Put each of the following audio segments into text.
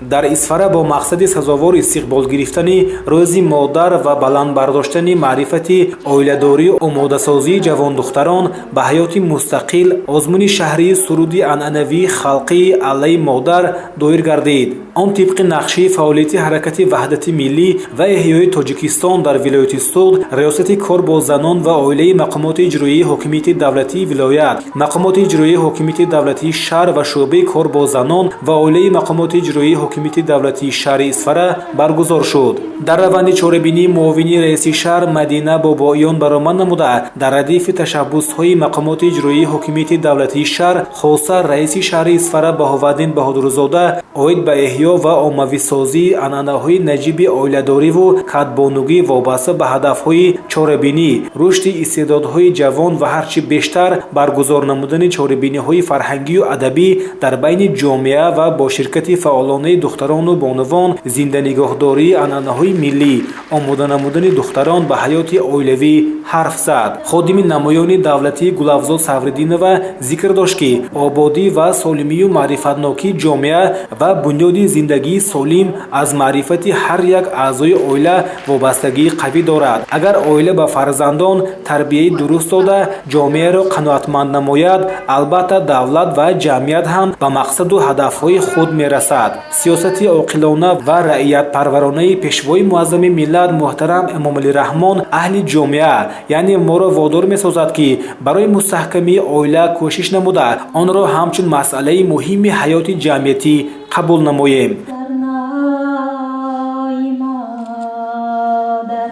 Дар Исфара бо мақсади сазовор истиқбол гирифтани Рӯзи модар ва баланд бардоштани маърифати оиладорию омодасозии ҷавондухтарон ба ҳаёти мустақил озмуни шаҳрии суруди анъанавии халқии «Аллаи модар» доир гардид. Он тибқи нақшаи фаъолияти Ҳаракати ваҳдати миллӣ ва эҳёи Тоҷикистон дар вилояти Суғд, Раёсати кор бо занон ва оилаи мақомоти иҷроияи ҳокимияти давлатии вилоят, мақомоти иҷроияи ҳокимияти давлатии шаҳр ва шӯъбаи кор бо занон ва оилаи мақомоти иҷроияи ҳокимияти давлатии шаҳри Исфара баргузор шуд. Дар раванди чорабинӣ муовини раиси шаҳр Мадина Бобоён баромад намуда, дар радифи ташаббусҳои мақомоти иҷроияи ҳокимияти давлатии шаҳр, хоса раиси шаҳри Исфара Баҳоваддин Баҳодурзода, оид ба эҳё ва оммависозии анъанаҳои наҷиби оиладориву кадбонугӣ вобаста ба ҳадафҳои чорабинӣ, рушди истеъдодҳои ҷавон ва ҳарчи бештар баргузор намудани чорабиниҳои фарҳангию адабӣ дар байни ҷомеа ва бо ширкати фаъолонаи духтарону бонувон, зинда нигоҳдории анъанаҳои миллӣ, омода намудани духтарон ба ҳаёти оилавӣ ҳарф зад. Ходими намоёни давлатии Гулафзод Савриддинова зикр дошт, ки ободӣ ва солимию маърифатнокии ҷомеа ва бунёди зиндагии солим аз маърифати ҳар як аъзои оила вобастагии қавӣ дорад. Агар оила ба фарзандон тарбияи дуруст дода, ҷомеаро қаноатманд намояд, албатта, давлат ва ҷамъият ҳам ба мақсаду ҳадафҳои худ мерасад. Сиёсати оқилона ва раиятпарваронаи Пешвои муаззами миллат муҳтарам Эмомалӣ Раҳмон аҳли ҷомеа, яъне моро водор месозад, ки барои мустаҳкамии оила кӯшиш намуда, онро ҳамчун масъалаи муҳими ҳаёти ҷамъиятӣ қабул намоем. Сарнои модар,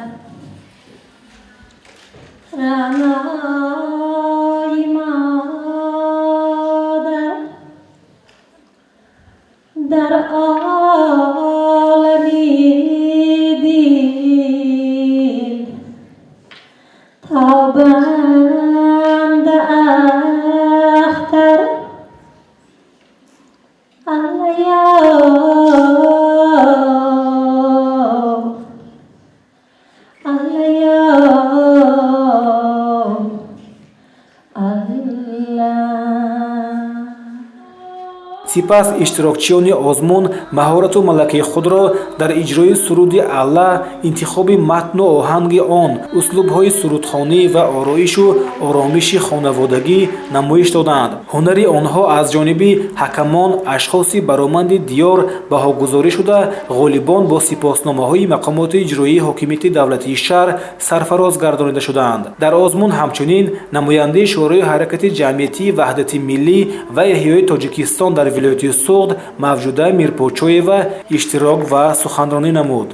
раънои модар дар олами дил тобанда ахтар Аллаё, Аллаё, Алла. Сипас иштирокчиёни озмун маҳорату малакаи худро дар иҷрои суруди «Алла», интихоби матну оҳанги он, услубҳои сурудхонӣ ва ороишу оромиши хонаводагӣ намоиш доданд. Ҳунари онҳо аз ҷониби ҳакамон, ашхоси бароманди диёр баҳогузорӣ шуда, ғолибон бо сипосномаҳои мақомоти иҷроияи ҳокимияти давлатии шаҳр сарфароз гардонида шуданд. Дар озмун ҳамчунин намояндаи Шӯрои ҳаракати ҷамъиятии ваҳдати миллӣ ва эҳёи Тоҷикистон дар вилояти Суғд Мавҷуда Мирпочоева иштирок ва суханронӣ намуд.